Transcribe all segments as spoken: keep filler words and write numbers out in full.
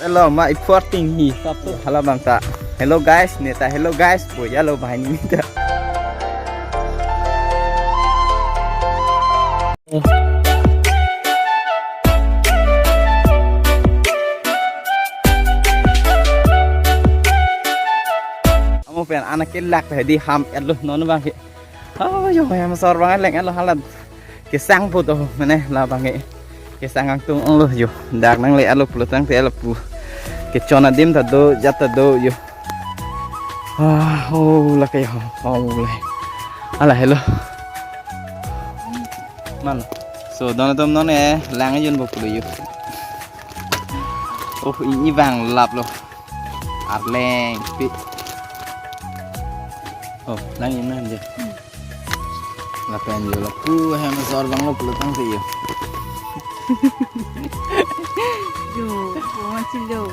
Lo ma ipor ting hi. Sap tu. Hala bang ta. Hello guys, ne ta hello guys. Boya lo bahai ni ta. Amo pen anak ke lak hedi ham etlo non bang ke. Oh, yo, hem asor bang leng alo halat. Kesang pu to, mane la bang ke. Kesang angtung ong lo yo. Dak nangle alo pulo tangte lapu. Kechon adim ta do, jat ta do yo. Ah, oh, la ke ho. Oh, le. Ala hello. Man. So, don atum non e, lang yun bo pulo yo. Oh, ini bang lap lo. Arleng pi. Oh, lang ini aja. Hmm. Lapen yo lapu hem asor bang lo pulo tangte yo. Yo, koma chilo.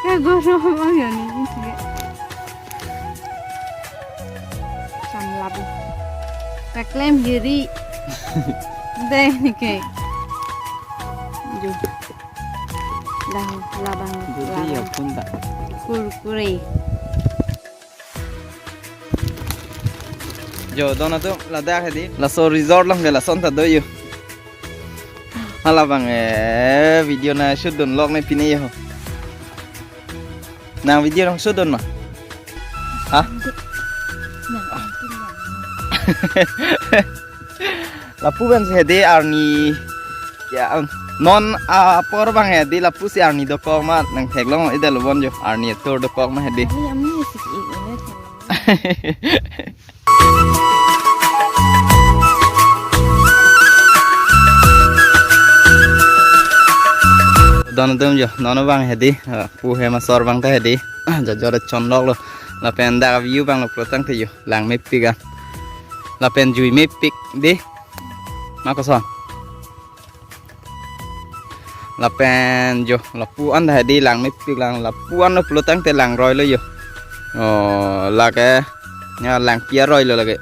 Ka goro mo yo ni, ini sih. Sam labu. Keklem giri. Deh ni ke. Yo. Dah, labang, Jadi ya labang. Pun tak. Kurkure. Yo, don atum ladak hedi. Laso resort along ke lason ta do yo. Hala bang e video na shoot dun lok ne pine yo. Nang video nang shoot dun ma? Ha? Nang, lapu pen si hedi arni ya, um, non apor bang hedi lapu si arni dokok ma nang theklong ida lubon yo arni tour dokok ma hedi. Ini ami sih ini. Don atum yo, non bang hedi, ah, pu hem asor bang ta hedi, ah, jajor chon lok lo, lapen dak view bang lo pulo tangte yo, lang mepik a, lapen jui mepik di, ma koson. Lapen yo, lapu an ta hedi lang mepik lang, lapu an lo pulo tangte lang roi lo yo. Oh, lake, ya lang pia roi lo lake.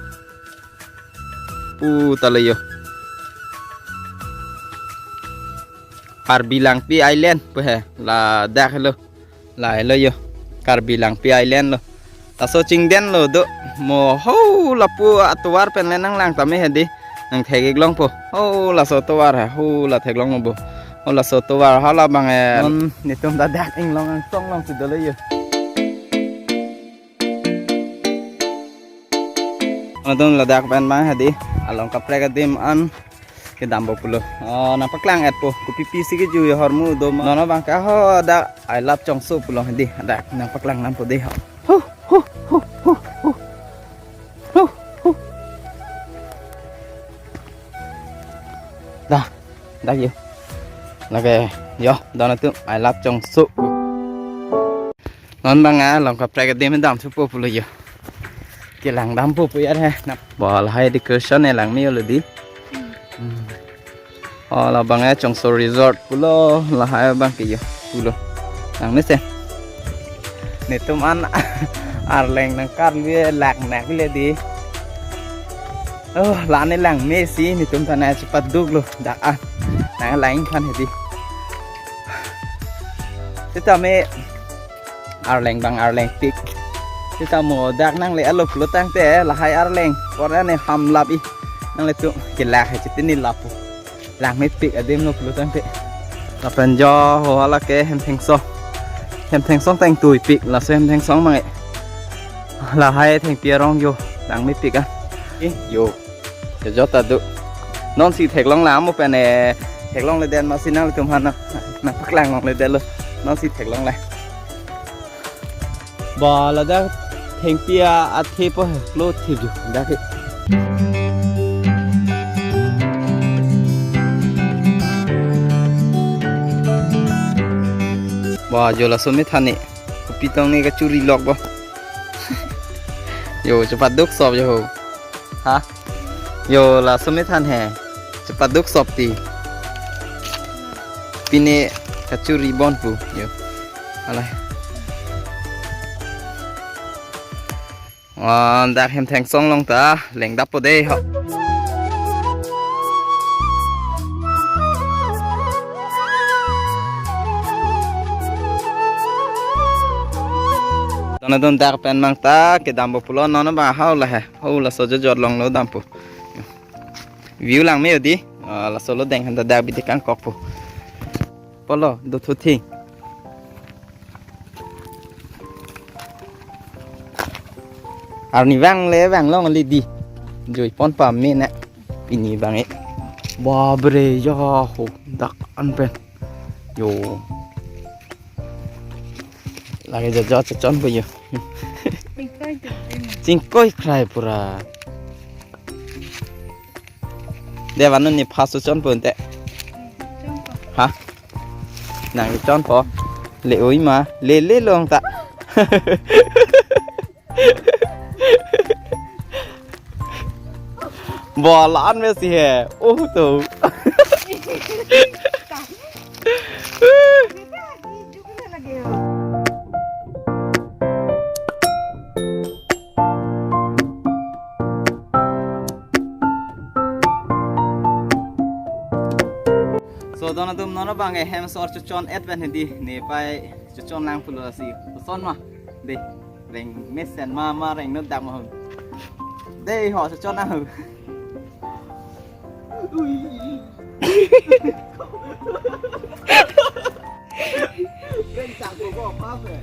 Pu ta lo yo. Karbi Langpi Island, pu he, ladak lo. Lahai lo yo, Karbi Langpi Island lo. Laso chingden lo do. Mo ho lapu atovar pen le nang lang tame hedi. Nang thek-ik longpo. Ho laso tovar ha, ho la theklong bo. Ho laso tovar hala bang e. Non netum ta dak inglong angsong along si dolo yo. Netum ladak pen bang hedi. Along kaprek adim an. Kedam bo pulo. Oh, nang paklang et po. Kopi pisi kejui ahormu do ma. Non abang ke ho dak I love Chongso pulo hedi. Dak nang paklang nam po de ho. Hu, hu, hu, hu, hu. Hu, hu. Dah, dah yo. Lake, yo, don atum I love Chongso. Non bang along kaprek adim damthupo pulo yo. Kelang dampo pu ya he. Nap. Bo lahai decoration e lang me yo lo di. Hmm. Oh, labang e Chongso Resort pulo, lahai bang ke yo pulo. Lang mesen. Netum an arleng nang karlu e lak nak le di. Oh, la ne lang mesi netum ta na chepaduk lo dak an. Nang lang phan hedi. Sitame arleng bang arleng tik. Sitamo dak nangle alo pulo tangte lahai arleng. Kor ne ham lap i. Nanglitum kelak he chitini lapu. Lang mepik adim lo pulo tangte. Lapen jo ho hala ke hem thengsong. Hem thengsong teng tuipik laso hem thengsong mange. Lahai thengpi arong yo. Lang mepik a. Eh, yo. Yo jota do. Non si theklong la mo pen e theklong le den ma si nangtum han na. Nang paklang long le den lo. Non si theklong la. Ba ladak thengpi a athe po he lo thip ju dak he. Ba jo laso me thani. Kopi tong ne kachuri lok bo. Yo, chepaduk sop yo ho. Ha? Yo, laso me than he. Chepaduk sop ti. Pine kachuri bon pu. Yo. Alai. Wan dak hem thengsong long ta lengdap po de ho. Nonadun dak pen mang ta kedampo pulo, non abang hau la he. Hau laso jojot longlo dampo. View lang me odi. Ah, laso lo deng han ta dak bidi kangkokpo. Polo, do thu thing. Arni vang le vang long le di. Jui pon pame na. Pini bang e. Babre ya ho dak an pen. Yo. Lake jojot chechonpo yo. Chingkoi krai pura. De vanu ni phas chonpo ante. Ha? Nang chonpo. Le oi ma. Le le long ta. Bola an me si he. Oh to. So, don atum non abang ke hem sor chechon et pen hedi ne pai chechon lang pulo si. Son ma. De. Reng mesen ma ma reng no dak ma. De ho chechon na ho. Ui. Reng tak ko ko pa pe.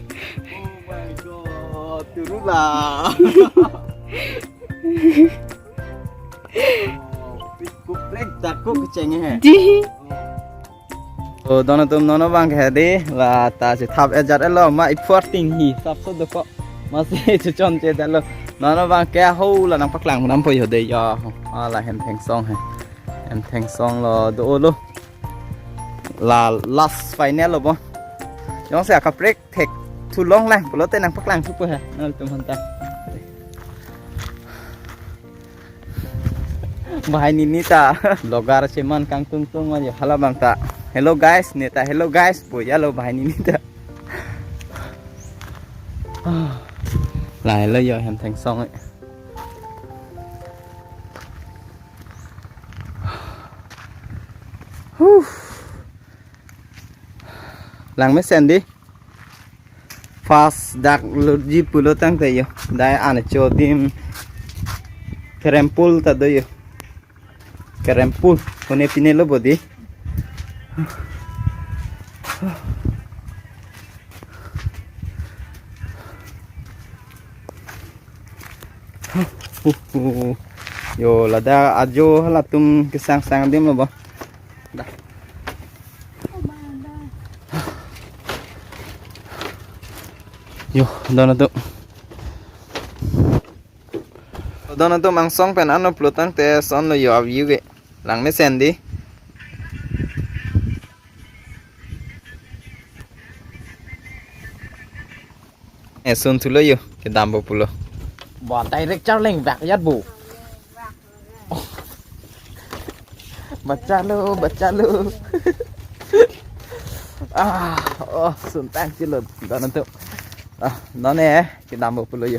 Oh my God, turun lah. Oh, kuprek dak ko kecheng he. Di. Oh. So, don atum non abang ke hedi, la ta si thap ejar elo ma iphuar ting hi, sap so doko. Masi chechon che dalo. Non abang ke ho la nangpaklang nampo yo de ya. Ah, la hem thengsong he. Hem thengsong lo do lo. La last final lo bo. Jongsi akaprek thek thu long lang pulote nangpaklang thupo he. Nangtum han ta. Bahai nini ta. Vlogger cheman kangtung tung ajo hala bang ta. Hello guys, ne ta hello guys. Boya lo bahai nini ta. Lahelo yo hem thengsong e. Huh. Lang mesen di. First dak lo ji pulo tangte yo. Dai an cho dim kerempul ta do yo. Kerempul. Kone pine lo bodi. Yo, ladak ajo halatum kesang sang dim lo ba. Dah. Yo, don atum. Don atum angsong pen ano pulo tangte son lo yo a-view ke. Lang mesen di. Eh, sun thulo yo, kedampo pulo. Ba, direct charleng bak yat bu. Bachalo, bachalo. Ah, oh, sun tang chilo, don atum. Ah, non e, kedampo pulo yo.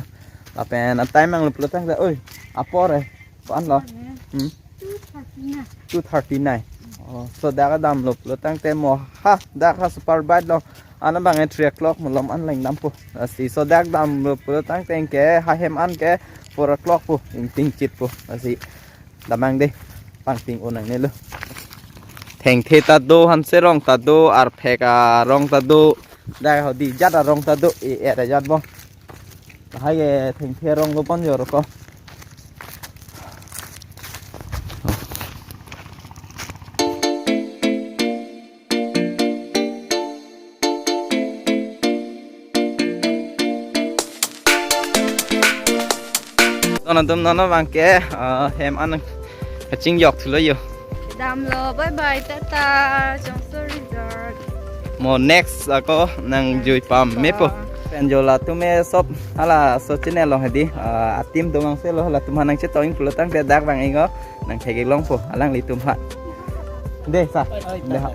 Lapen, a time ang lo pulo tangte, oi, apor e. Ko-an lo? Hmm? Two thirty-nine. Two thirty-nine. Oh, so dak damlo pulo tangte mo ha, dak ha super bike lo. Ana bang e three o'clock malom an leng dampo. Lasi so dak damlo pulo tangte ke ha hem an ke four o'clock po, ingting chit po. Lasi damnang de, pangting un nangne lo. Thengthe ta do, hanse rong ta do, arphek arong ta do. Dak hodi jat arong ta do, e er jat bo. Lahai ke thengthe arong lo pon jor ko. Don atum non abang ke, eh, hem an kachingjok thulo yo. Damlo, bye bye, tata, Jongso Resort. Mo next ako nangjui pame po. Pen jo latum e sob hala so channel along hedi, ah, a-team atum angse lo, halatum ha nangchetong pulo tangte dak bang ingo nangthek-ik longpo alanglitum ha. De sa. De ha.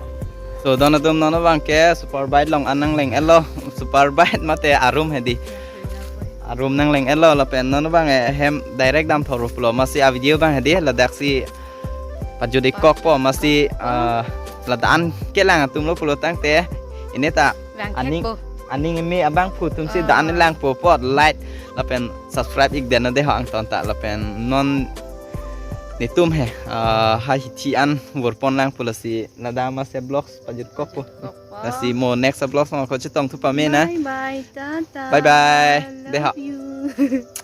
So don atum non abang ke super bike along an nangleng-etlo, super bike mate arum hedi. Arum nangleng-etlo lapen non abang e hem direct damthor pulo masi a-video bang hedi ladak si pajut-ik kokpo masi, ah, ladak an kelang atum lo pulo tangte ini ta aning aning eme abangphu atum si ah, dan langpo apot like lapen subscribe ik den de ho angton ta lapen non netum he, ah, ha hithi an vorpon langpo lasi ladak masa vlogs pajutkokpo. Kokpo. Lasi mo next vlogs mo ko chetongthu pame na. Bye bye, tata. Bye bye. Love de ho. You.